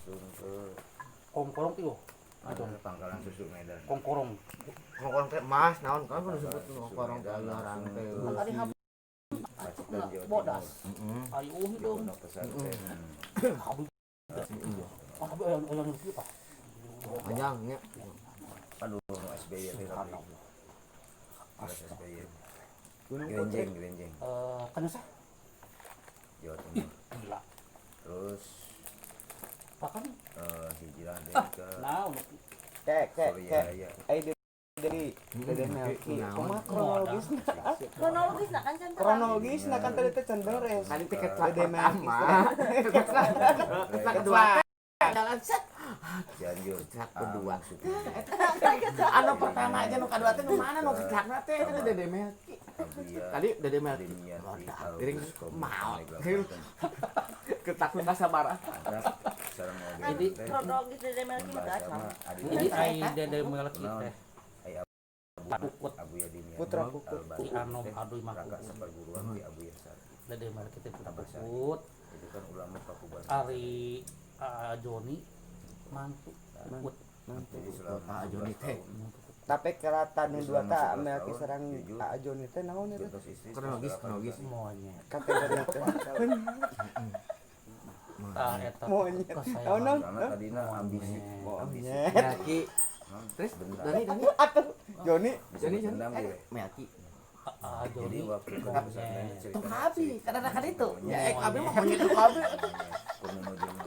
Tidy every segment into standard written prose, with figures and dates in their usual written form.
Langsung ke Kongkorong tuh. Aduh, Pangkalan Susu Medan. Kongkorong. Kongkorong teh emas naon kan kudu disebut kongkorong teh orang teh. Ari hab Pacitan, Jawa Timur. Bodas. Heeh. Ari uhi Di dong. Pondok Pesantren. Abi. Abi aya aya nu kieu tah. Panjang nya. Aduh, nu SBY teh tapi. Subhanallah. SBY. Gunung Grenjeng, Grenjeng, Eh, kan sah? Jawa Timur. Gila. Terus Bahkan hijrah deh ke nah Kek kek kek. Suryalaya. Ai dari Dede Melki. Kumaha kronologisna? Kronologis nah kan can terang. Kronologisna kan tadi teh can beres. Tadi teh kecelak Dede Melki. pertama. Kecelak kedua. Jalan set. Cianjur. Kecelak kedua. Ah, Anu pertama aja nu kadua teh nu mana nu kecelakna teh eta Dede Melki. Abuya Tadi Dede Melki. Demiati Roda Alus piring Kopi maot. Negla Banten. Ketakutan sabaraha. Ada sareng mobil Jadi, teh Kronologis Dede Melki mah membahas acan. sama adik jadi ai Dede Melki teh Ai Abu Pukut. Abuya Dimiati Putra Pukut. Al-Bari Ki Anom teh Aduy mah raka Pukut. seperguruan di Abuya Sarki. Dede Melki teh putra Abah Sarki. Pukut. Itu kan ulama Pakuban. Ari Joni mantu Pukut. Jadi selama Ah, Joni 11 teh. tahun, Mantu Pukut. Tapi keratan nu dua Selama ta 11 Melki tahun, sareng jujur. A Joni teh naon eta? Jotos istri Kronologis, 8 kronologis. tahun. Monyet. Kategori teh. Tah eta Monyet. kesayangan. Naon naon? Karena tadina ambisi, ambisi. Monyet. Melki. Non, Terus dendam. Doni Doni. Atuh Joni Disebut Joni Joni. dendam Eh, gue. Melki. Ah, Jadi Joni waktu ke monyet. pesantren cerita Tong abi, kadang-kadang itu. Ya, eh, abi mah Monyet. monyet tuh abi. Kuno jeung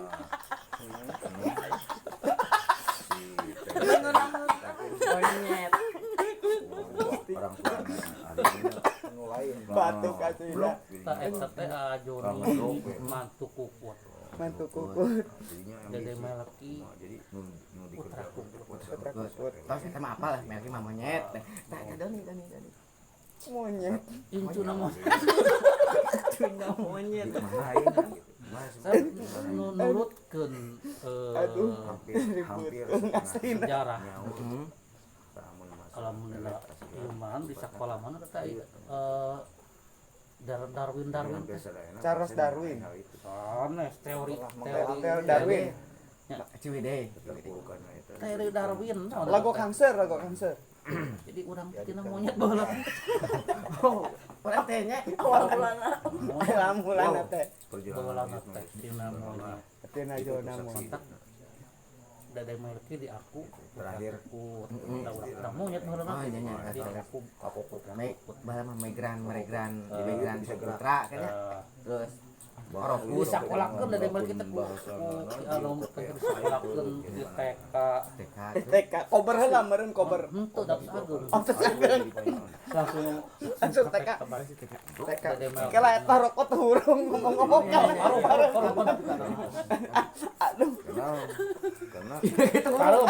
si Monyet. orang tuanya adiknya Batuk atuh Tah eta teh ah, Joni Rame we. mantu Pukut. Mantu Kukut. Jadinya Dede ambisi. Melki Nah, jadi nu nu putra dikerjakan Pukut. Putra Kukut. Terus eta mah apa lah Melki mah monyet. Tah eta Doni Doni Doni. Monyet. Incuna monyet. Cuna monyet. Di mana ayeuna gitu. Mas, Saya nurutkeun Aduh. hampir hampir Asli. sejarah. nyawa. Heeh. Lamun masuk Kalau pelet, asli. ilmuwan di sekolah mana kata Darwin Darwin Hampir sadayana Charles pasien Darwin. hal itu. sanes teori teori Teori Darwin. Ciwidey. Terpurukan eta. Teori Darwin naon Lagu eta teh? kanker, lagu kanker. Jadi urang tina monyet baheula. Oh, urang teh nya. Awal mulana. Awal mulana teh. Perjalanan Baheula hidup teh tina monyet. Tina Itu Jona saksi. monyet. Dede Melki di aku Terakhir. Pukut. Da urang tina monyet baheula Oh, iya, iya. di aku Kapokok. Baheula mah migran, migran, Eh, migran bisa gerak. Sumatera kan ya. Eh, Terus Orokus disakolahkeun Dede Melki teh ku ku Ki Anom teh disakolahkeun di TK. TK. TK kober heula meureun kober. Henteu da ageung. Oh, terus ageung. Langsung Langsung TK. TK. Dede Melki. Kela eta rokok teh hurung ngomong-ngomong kan. Aduh. Karena Kalem,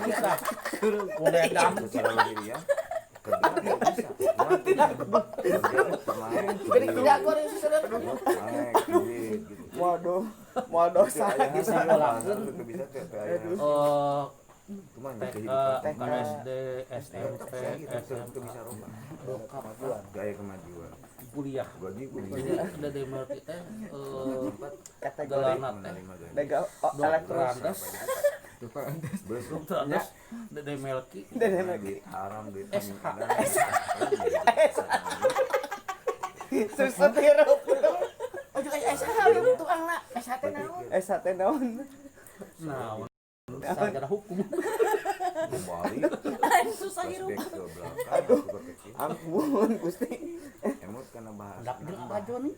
bisa. Udah dam. secara lahiriah kerja tidak bisa. Kerja pernah Jadi tidak gua ada susah naik duit gitu. Waduh, mau dosa Ayah gitu. Disakolahkeun. itu bisa teh ayah. Eh, Cuma TK, kehidupan ke SD, SMP, gitu itu SMA, bisa robah. bokap Gaya kemajuan. kuliah. Gaji Jadi Dede Melki teh Kategori gelarna teh menerima gaji. Dega oh, elektros. doktorandes, Besok doktorandes Dede Melki Dede Melki. duit haram duit SH. Susah hirup. Oh juga SH tukang na SH teh naon? SH teh naon? Nah, sarjana hukum. Kembali Susah hirup. flashback ke belakang waktu kecil. Ampun Gusti. Emot karena bahasa Budak jeung Aa Joni.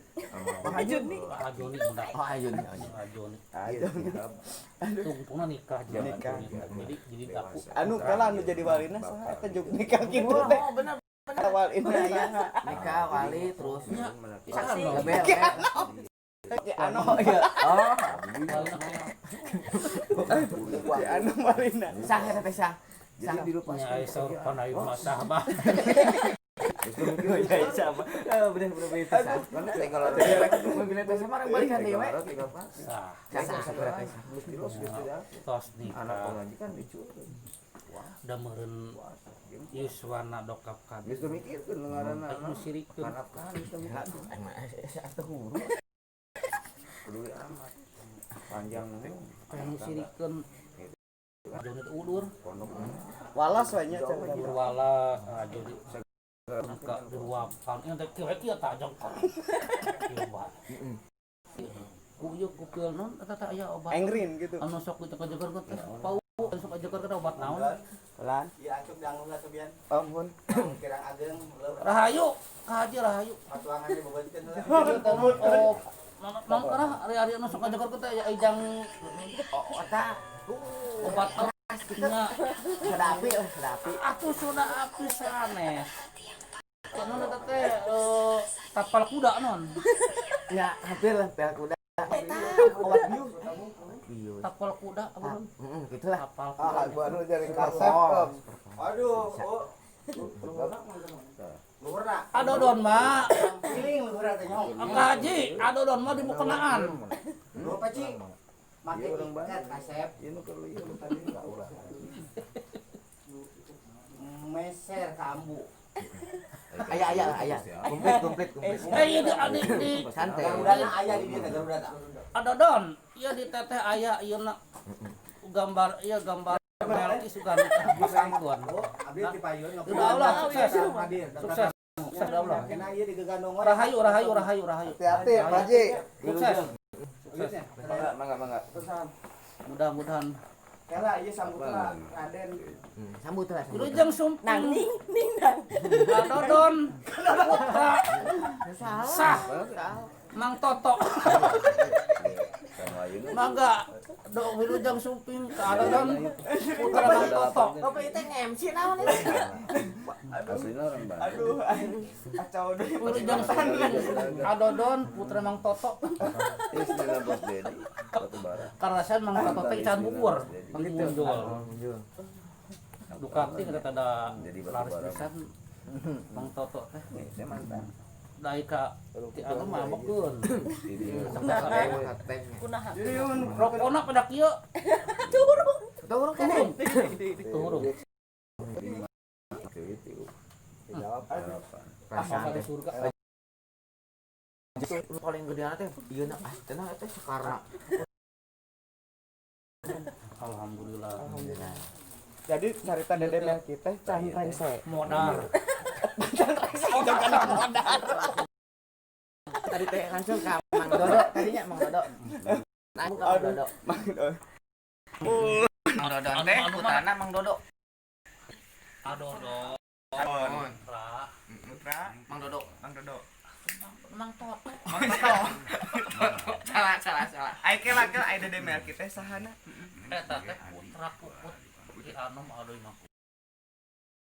Aa Joni. Aa Joni budak. Oh ayo nih ayo. Aa Joni. Iya, Tungtungna nikah jeung Aa Nikah. Joni. Jadi aku Anu kala anu jadi walina saha eta juk nikah kitu teh. Oh bener. Walina saha? Nikah wali terus Saksi. Lebel. Ki Ano, Oh iya. Oh. Ki Ano walina. Sah eta teh sah. Jadi dilepaskan. nya saur panayu masah bah. Oh iya sama. Eh bener bener bener teh sah. Karena tinggal Mobil teh sah mah balikan deui we. tinggal pas. Sah. Sah sah sah teh sah. Geus tilos geus tidak. Tos Anak nikah. pengajian dicuri. Da meureun yuswana dokap ka. Geus teu mikirkeun ngaranna. Anu sirikeun. Kanapkan geus teu mikirkeun. Emang SH teh huru. Peduli amat. Panjang Teh sirikeun. Jauh itu udur. Walas we nya cenah. Walas jadi ka diruapan. Ieu teh kieu kieu tah jongkok. Kieu bae. Ku ieu ku pil non eta teh aya obat. Engrin gitu. Anu sok kitu kajeger teh pau sok kajeger teh obat naon? Pelan. Iya acuk dangung lah sebian. Ampun. Kirang ageng Rahayu, ka haji rahayu. patuangan dibebeutkeun heula. Oh, non karah ari-ari anu sok kajeger teh aya ijang Oh, eta obat nya soda api lah, soda api. Atuh soda api sanes. Non eta teh tapal kuda non. Ya, hampir lah pel kuda. Eta obat bius. Bius. Tapal kuda apa non? Heeh, gitulah. Tapal kuda. Ah, baru jadi kasep. Aduh, oh. Luhurna. Adodon mah Piling luhurna teh nyong. Ka haji, adodon mah di mukenaan. Luhur paci. Make ikat kasep. Meser kambu. Aya aya lah, aya. Komplit komplit komplit. Eh ieu di di Santai. Garudana aya di dieu teh garudana. Adodon, ieu di teteh aya ieu na gambar ieu gambar Melki Sugandi Tuan. Oh, abdi ti payun Udah Allah sukses. Hadir. Sukses. Sukses Allah. Kena ieu digegandong we. Rahayu rahayu rahayu rahayu. Hati-hati, Pak Haji. Sukses. Mangga, mangga, mangga. Mudah-mudahan Kela ieu sambutna Raden. Sambut lah, sambut. Wilujeng sumping Nang ning ning nang. Adodon putra sah Mang Toto. Mangga do wilujeng sumping ka Adodon putra Mang Toto. Bapak itu MC naon ini? Aslinya orang Bandung. Aduh, kacau deh. Wilujeng sumping Adodon putra Mang Toto. Istrinya Bos Dedi, batu bara. Karena saya Mang Toto teh ican bubur, muncul. Ducati kata ada laris pisan Mang Toto teh. Nih, saya mantan. Dai ka ti anu mah mabokeun. Kunaha. Rokona pada kieu Turun. Turun kan? turun. Itu Perasaan Di teh. surga. Paling gede teh ieu na pasti teh sekarang. Alhamdulillah. Jadi carita Dede Melki teh can rengse. Modal. Tadi teh langsung ke Mang Dodo, tadinya Mang Dodo. Nah, ke Mang Dodo. Mang Dodo. Mang Dodo teh putrana Mang Dodo. Adodo. Ra. Putra Mang Dodo. Mang Dodo. Mang Toto. Mang Toto. Salah salah salah. Ai kela kela ai Dede Melki teh sahana? Eta teh putra puput Ki Anom aduh Mang.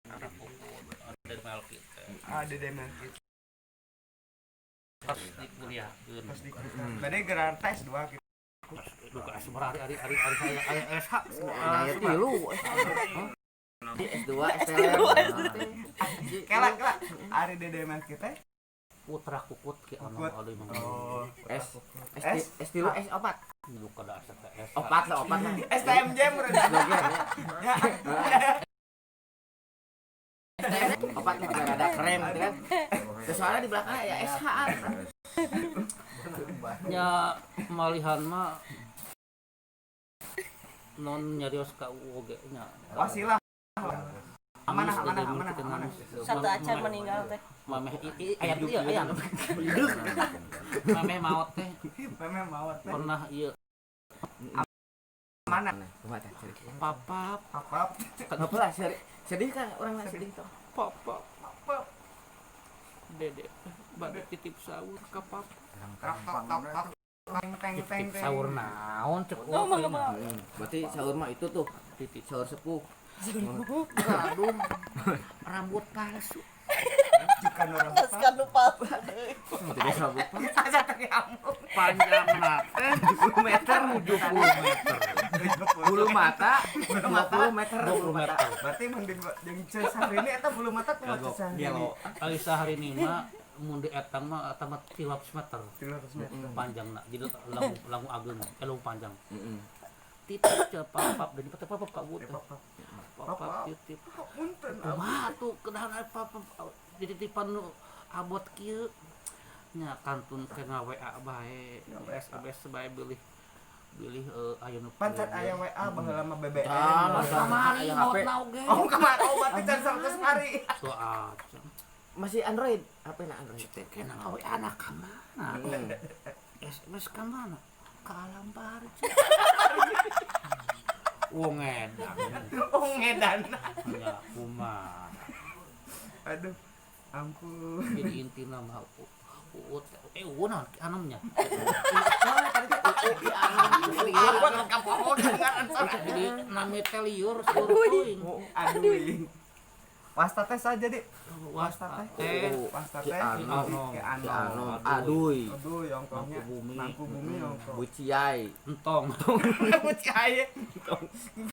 Putra puput Dede Melki teh. Ah, Dede Melki. Pas dikuliahkeun. Pas di Bade gelar tes dua gitu. Duka seberapa hari hari hari hari saya aya SH. Nah, ya tilu. S2 STM. Kela kela ari Dede Melki teh Putra puput Ki Anom Puput. aduh Mang. Oh, S S S tilu S opat. Duka da STS. Opat lah opat lah. STMJ meureun. Joget ya. Opat lah biar ada keren gitu kan. Terus soalnya di belakangnya ya SH. Nya malihan mah non nyarios ka UOG nya. Wasilah. Amanah amanah amanah amanah. Satu acan meninggal teh. Mameh aya ieu aya. Mameh maot teh Memang mawat teh. pernah ieu Amanah. Kumaha teh cerita? papa Apa? Kenapa lah sedih, sedih kan orang lah sedih tuh. papa dede bade titip sahur ka papa. Tok tok tok tok. Teng teng teng. Titip sahur naon cek Oh, mangga mangga. Berarti sahur mah itu tuh titip sahur sepuh. aduh rambut palsu. Bukan orang Geus kan lupa. Tidak sahur Asa teriamuk. Panjang teh 70 meter 70 meter. Bulu mata 20 meter. 20 meter. Berarti mun di jeung sehari ini eta bulu mata kumaha sehari ini? Ari sehari ini mah mun di etang mah eta mah 300 meter 300 meter. panjangna. Jadi langu langu ageung, langu panjang. Titip ce papap dan dipatep papap ka buta. Papap titip. Punten. Kumaha tuh kedahan aya papap dititipan nu abot kieu. Nya kantun ke nga WA bae, SMS bae bilih Bilih aya nu Pan can aya WA baheula mah BBM. Ah, kamari Aya HP. not oge. Oh, kemarin oh berarti can 100 hari. Tuh acan. Masih Android, HP na Android. Teh kena ngawe anak ka mana? SMS ka mana? Ka alam baru. Wong edan. Oh, ngedan. Ya kumaha. Aduh. Ampun. Jadi intina mah uut naon anomnya. Aku kan kapoho dengaran sorang. Jadi nami teh liur sur teuing. Aduh. Wasta teh saja, Dik. Wasta teh Wasta Ki teh Anom. Ki Ki Anom. Anom, aduy. Aduh, yongkohnya. Mangku bumi. Mangku bumi yongkoh. Buciai. Entong. Buciai.